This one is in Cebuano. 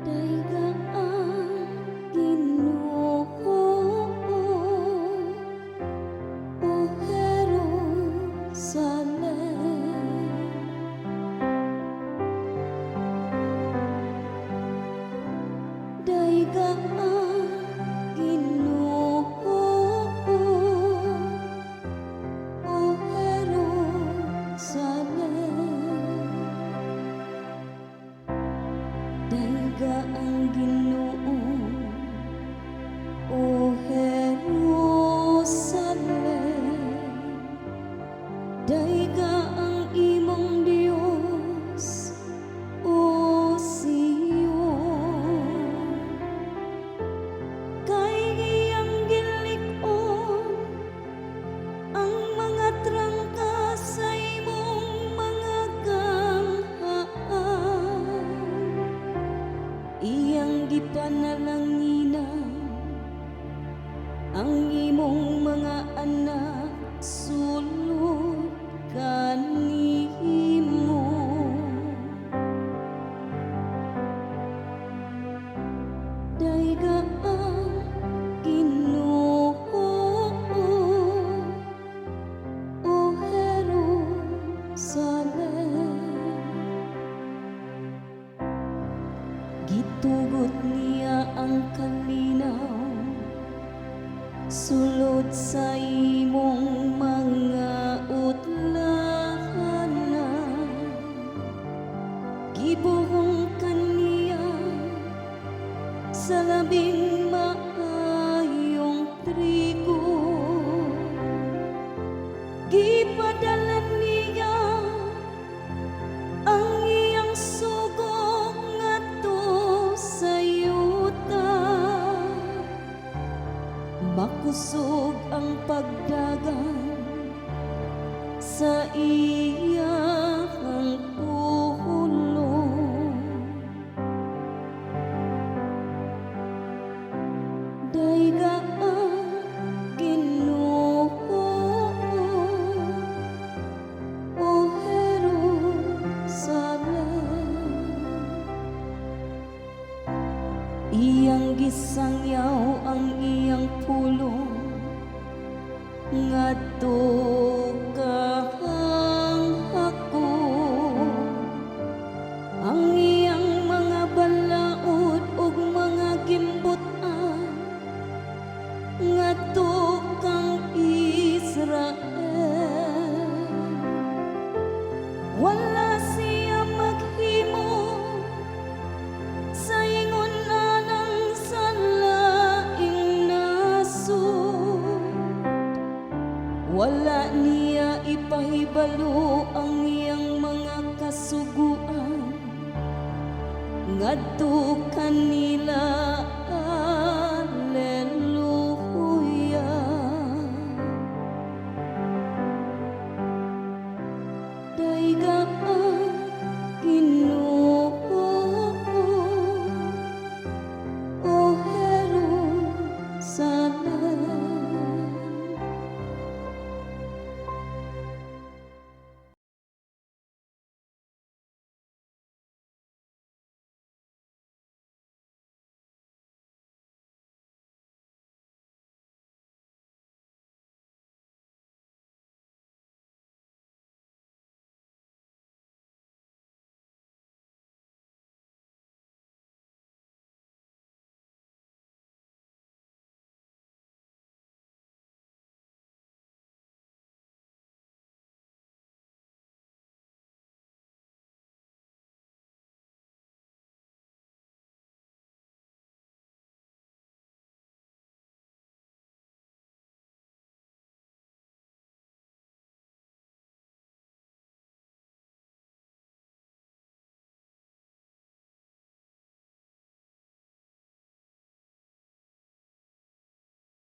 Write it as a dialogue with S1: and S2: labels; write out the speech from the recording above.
S1: Dayga ang Ginoo, O Jerusalem. Dayga ang Ginoo, O Jerusalem. Dayga ang Ginoo, O Jerusalem. Dayga ang imong Dios, O Sion. Kay iyang gilig-on ang mga trangka sa imong mga ganghaan. Iyang gipanalanginan ang imong mga anak sulod kanimo. Dayga ang Ginoo, O Jerusalem. Gitugot niya ang kalinaw sulod sa imong mga utlahanan. Gibuhong kaniya sa labing maayong trigo. Gipadala niya ang iyang sugo ngadto sa yuta. Makusog ang pagdagan sa iyang pulong. Dayga ang Ginoo, O Jerusalem. Iyang gisangyaw ang iyang pulong ngadto kang Jacob. Ang iyang mga balaod ug mga gimbut-an ngadto kang Israel. Wala siya maghimo sa ingon anang sa laing nasod. Wala niya ipahibalo ang iyang mga kasuguan ngadto kanila.